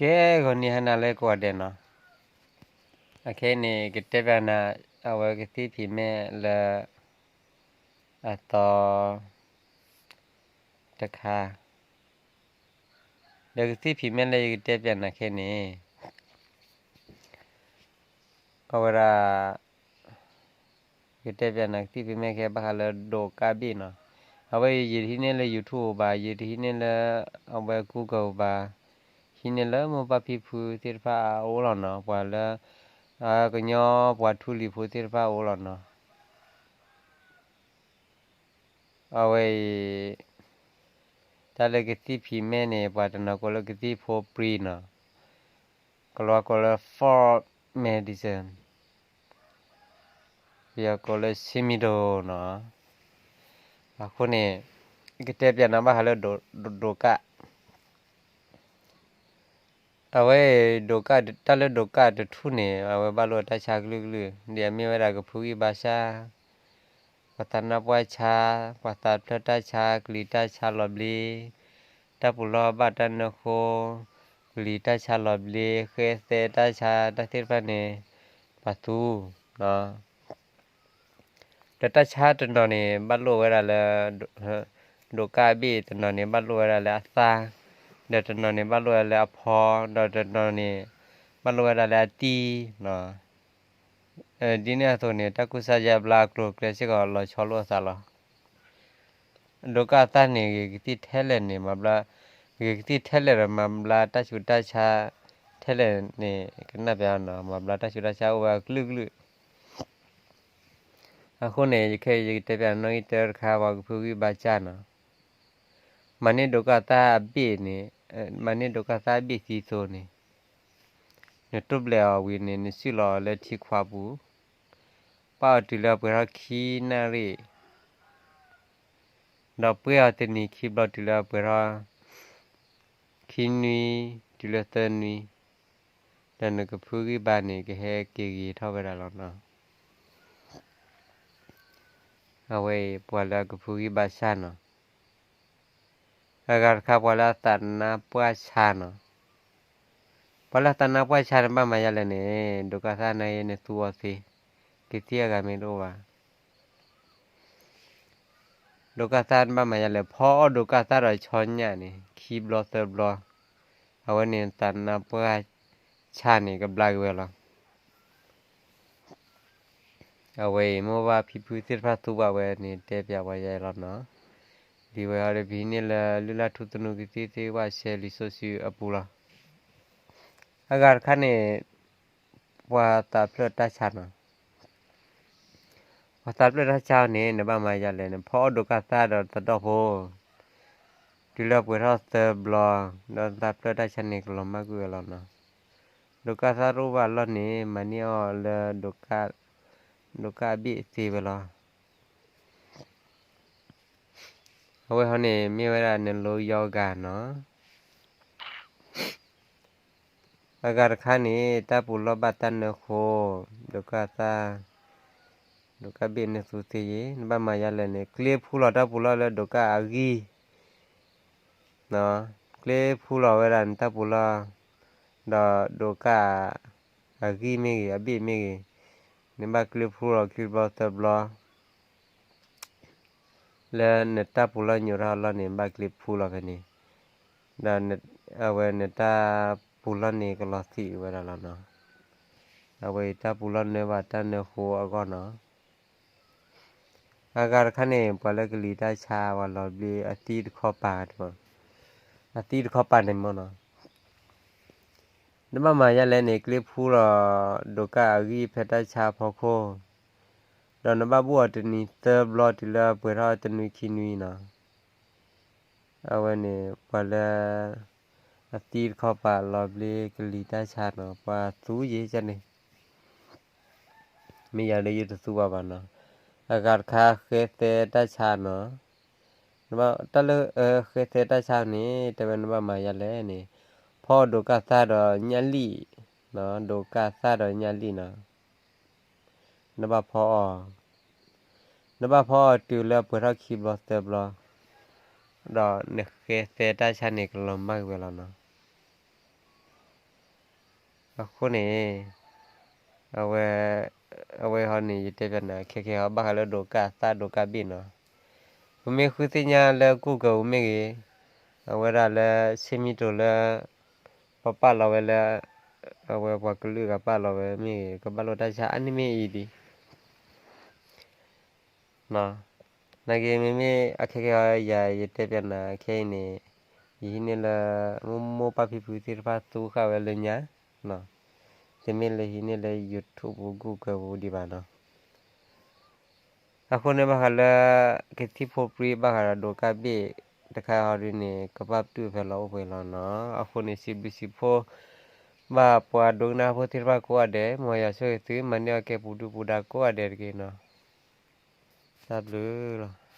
ကဲ ဂီၤနံၤဟါနၤလၢကိးဂၤဒဲးနီၤ, အခဲအံၤန့ၣ် ကတဲပျးနၤ အဝဲကသံၣ်ဖံးမဲလၢ အသီ တခါ, ဒီးကသံၣ်ဖံးမဲလၢယကတဲပျးနၤခဲအံၤန့ၣ် အဝဲဒၣ် ကတဲပျးနၤကသံၣ်ဖံးမဲခဲဘၣ်ဃးလၢဒိးကၣ်ဘ့ၣ်နီၤ, အဝဲယတဟံးန့ၢ်လၢ YouTube ဘၣ်, ယတဟံးန့ၢ်လၢ အဝဲ Google ဘၣ်, ဟံးန့ၢ်လၢမိၢ်ပၢ်ဖံဖုသ့ၣ်တဖၣ်အအိၣ်လီၤနီၤ, ပှၤလၢ ကညီပှၤထူလံၤဖိသ့ၣ်တဖၣ်အအိၣ်လီၤနီၤ. အဝဲအံၤ တၢ်လၢကသံၣ်ဖံးမဲန့ၣ် ပှၤတနီၤကိးလၢကသံၣ်ဖိပြံနီၤ, ကလၤဝါကိးလၢ folk medicine, ပယီၤကိးလၢ ဆံမံၤဒိၣ်နီၤ. အဃိန့ၣ် ကတဲပျးနၤဘၣ်ဃးလၢဒိးကၣ် အဝဲ တၢ်လၢဒိးကၣ်တထူၣ်န့ၣ် အဝဲဘၣ်လိာ်တၢ်ဆါကလုာ်ကလုာ် ဒ်အမ့ၢ်ဝဲဒၣ်ကဖုဂံၢ်ဘါစၢ်, ပှၤသးနါပှၢ်ဆါ, ပှၤသးဖျၢၣ်တၢ်ဆါ, ကလံၤတၢ်ဆါလီၤဘျ့, တၢ်ပူၤလီၢ်ဘၣ်တၢ်နၢဃိ, ကလံၤတၢ်ဆါလီၤဘျ့, ဃဲသဲတၢ်ဆါ, တၢ်သ့ၣ်တဖၣ်န့ၣ် ပှၤသူ ဒီးတၢ်ဆါတနီၤန့ၣ် ဘၣ်လိာ်ဝဲဒၣ်လၢ ဒိးကၣ်ဘ့ၣ်, တနီၤန့ၣ် ဘၣ်လိာ်ဝဲဒၣ်လၢအသၣ်, ဒီးတနီၤန့ၣ် ဘၣ်လိာ်ဝဲဒၣ်လၢအဖီ, ဒီးတနီၤန့ၣ် ဘၣ်လိာ်ဝဲဒၣ်လၢအတံၢ်နီၤ. ဒ်န့ၣ်အသိးန့ၣ် တၢ်ကူစါယါဘျါအကျိၤအကျဲစ့ၢ်ကီး လီၤဆီလိာ်အသးလီၤ. ဒိးကၣ်အသၣ်န့ၣ် ဂ့ၤကသံၣ်ထဲလဲၣ်န့ၣ် မၤဘျါ, ဂ့ၤကသံၣ်ထဲလဲၣ်ဒီး မၤဘျါတၢ်ဆူးတၢ်ဆါထဲလဲၣ်န့ၣ် ကနၣ်ပျးနီၤ, မၤဘျါတၢ်ဆူးတၢ်ဆါအိၣ်ဝဲအကလုာ်ကလုာ်. အဃိန့ၣ် ယခဲအံၤယကတဲပျးနီၣ်ဂံၢ်တၢတခါ ပှၤကဖုဂံၢ်ဘါစၢ်နီၤ, မၤန့ၢ်ဒိးကၣ်သၣ်အဘ့ၣ်န့ၣ်, မၤန့ၢ်ဒိးကၣ်သၣ်အဘ့ၣ်သံသိးန့ၣ်, နတိၢ်ဘျဲးအီၤဝံၤန့ၣ် နစုၣ်လီၤအီၤလၢထံခွးပူၤ, ပာ်အီၤတုၤလၢအပှဲၤထီၣ်ခံနၣ်ရံၣ်, ဒီးပှ့ၢ်အီၤတနံၤခံဘျီတုၤလၢအပှဲၤထီၣ် ခံနွံ, တုၤလၢသၢနွံ, ဒီးနကဖုဂံၢ်ဘါန့ၣ် ကဟဲက့ၤဂ့ၤထီၣ်ဝဲဒၣ်လီၤနီၤ. အဝဲအံၤ ပှၤလၢအကဖုဂံၢ်ဘါစၢ်နီၤ. အဂၤတခါ ပှၤလၢအသးနါပှၢ်ဆါနီၤ. ပှၤလၢအသးနါပှၢ်ဆါန့ၣ် ဘၣ်မၤယါလဲၣ်န့ၣ် ဒိးကၣ်သၣ်နၢ်အံၤန့ၣ်သူအီၤသ့, ကသံၣ်အဂၤမ့ၢ်တအိၣ်ဘၣ်. ဒိးကၣ်သၣ်ဘၣ်မၤယါလဲၣ်, ဖီအီၣ်ဒိးကၣ်သၣ်ဒီးဆီညၣ်န့ၣ် ခံဘျီသၢဘျီ, အဝဲန့ၣ်သးနါပှၢ်ဆါန့ၣ် ကဘျါက့ၤဝဲလီၤ. အဝဲအံၤ မိၢ်ပၢ်ဖံဖုသ့ၣ်တဖၣ်သူဘၣ်ဝဲန့ၣ် တဲပျးပှၤယါအံၤလီၤနီၤ. ဒ်ဝဲအံၤဒီး ပဟံးန့ၢ်လၢလုၢ်လၢ်ထူသနူကသံၣ်သ့ၣ်ဝဲ ဆဲးလံာ်စီဆှံအပူၤလီၤ. အဂၤတခါန့ၣ် ပှၤသးဖျၢၣ်တၢ်ဆါနီၤ. ပှၤသးဖျၢၣ်တၢ်ဆါန့ၣ် နဘၣ်မၤယါလဲၣ်န့ၣ် ဖီအီၣ်ဒိးကၣ်သၣ်ဒီးသဒီၣ်ဖိ တုၤလၢပှဲၤထီၣ်သၢဘျီ, ဒီးသးဖျၢၣ်တၢ်ဆါန့ၣ် ကလီၤမၢ်ကွံာ်ဝဲလီၤနီၤ. ဒိးကၣ်သၣ်တအိၣ်ဘၣ်အလီၢ်န့ၣ် မၤန့ၢ်အီၤလၢ ဒိးကၣ်အဘ့ၣ်သ့ဝဲလီၤ. အဝဲဟီန့ၣ် မ့ၢ်ဝဲဒၣ်နလိယီဂၤနီၤ. အဂၤတခါန့ၣ် တၢ်ပူၤလီၢ်ဘၣ်တၢ်နၢဃိ, ဒိးကၣ်သၣ်, ဒိးကၣ်ဘ့ၣ်နၢသူသ့ယ့ၣ်, နဘၣ်မၤယါလဲၣ်န့ၣ် ကျ့ဖှူလီၤတၢ်ပူၤလီၢ်လၢဒိးကၣ်အဂံၢ်, ကျ့ဖှူလီၤဝဲဒၣ်နတၢ်ပူၤလီၢ်, ဒီးဒိးကၣ်အဂံၢ်မ့ၢ်ဂ့ၤ အဘ့ၣ်မ့ၢ်ဂ့ၤ, နဘၣ်ကျ့ဖှူလီၤခံဘျီသၢဘျီ လၢနတၢ်ပူၤလီၢ်ညိးထီၣ်အလီၢ်န့ၣ် ဘၣ်ကျ့ဖှူလီၤဖဲန့ၣ်, ဒီးအဝဲနတၢ်ပူၤလီၢ်န့ၣ်ကလီၤသံးဝဲဒၣ်လီၤနီၤ. အဝဲအံၤတၢ်ပူၤလီၢ်နၢဘၣ်တၢ်နၢဃိအဂီၢ်နီၤ. အဂၤတခါန့ၣ် ပှၤလၢကလံၤတၢ်ဆါ ပှၤလီၤဘျ့အသံတခီပၤ, အသံတခီပၤန့ၣ်မ့ၢ်နီၤ. နဘၣ်မၤယါလဲၣ်န့ၣ် ကျ့ဖှူလီၤ ဒိးကၣ်အဂံၢ်ဖဲတၢ်ဆါအဖီခိၣ်, ဒီးနဘၣ်ဘူၣ်အီၤတနံၤသၢဘျီတုၤလၢအပှဲၤထီၣ်တနွံခံနွံနီၤ. အဝဲန့ၣ် ပှၤလၢ အသံတခီပၤလီၤဘျ့ကလံၤတၢ်ဆါနီၤ ပှၤသူယ့ၣ်န့ၣ် မ့ၢ်ယၤလၢယတသူဘၣ်ဘၣ်နီၤ. အဂၤတခါဃဲသဲတၢ်ဆါနီၤ. တၢ်လၢဃဲသဲတၢ်ဆါန့ၣ် တဲဝဲနဘၣ်မၤယါလဲၣ်န့ၣ် ဖီအီၣ်ဒိးကၣ်သၣ်ဒီးညၣ်လံၣ်, ဒိးကၣ်သၣ်ဒီးညၣ်လံၣ်နီၤ. နဘၣ်ဖီအီၣ်, နဘၣ်ဖီအီၣ်တုၤလၢအပှဲၤထီၣ်ခံဘျီသၢဘျီ, ဒီးနဃဲသဲတၢ်ဆါန့ၣ်ကလီၤမၢ်ကွံာ်ဝဲလီၤနီၤ. အဃိန့ၣ် အဝဲ အဝဲဟီန့ၣ် ယတဲပျးနၤ ခဲခဲဟီ ဘၣ်ဃးလၢဒိးကၢ်သၣ်ဒိးကၢ်ဘ့ၣ်နီၤ. ပမ့ၢ်ဃုသ့ၣ်ညါလၢ Google ပူၤမ့ၢ်ဂ့ၤ, အဝဲဒၣ်လၢ ဆ့မံတိၤလၢ ပပာ်လီၤဝဲလၢ အဝဲပှၤကလုာ်ဂၤပာ်လီၤဝဲမ့ၢ်ဂ့ၤ ကဘၣ်လိာ်တၢ်ဆါအါန့ၢ်မ့ၢ်အံၤဒံး နာ်က့ မ့မ့ၢ်အခဲခဲအံၤ ယၤယတဲပျးနၤခဲအံၤန့ၣ် ယဟံးန့ၢ်လၢ မိၢ်မိၢ်ပၢ်ဖံဖုသ့ၣ်တဖၣ်သူဃာ်ဝဲလၢညါ, တမ့ၢ်လၢဟံးန့ၢ်လၢ YouTube ပူၤ Google ပူၤဒံးဘၣ်နီၤ. အဃိန့ၣ်ဘၣ်ဃးလၢ ကသံၣ်ဖိပြံဘၣ်ဃးဒီးဒိးကၢ်ဘ့ၣ်တခါဟီဒ်န့ၣ် ကဘၣ်ပတုာ်ဖဲလီၤအိၣ်ပှဲၤလီၤနီၤ. အဃိန့ၣ် စံးဘျုးစံးဖှိၣ် ဘၣ်ပှၤဒိကနၣ်ဖိသ့ၣ်တဖၣ်ကိးဂၤဒဲး မ်ယွၤဆိၣ်ဂ့ၤသု မၤန့ၢ်အီၣ်ကဲပူၤဒုၣ်ပူၤဒါကိးဂၤဒဲးတက့ၢ်နီၤ. တၢ်ဘျုးလီၤ.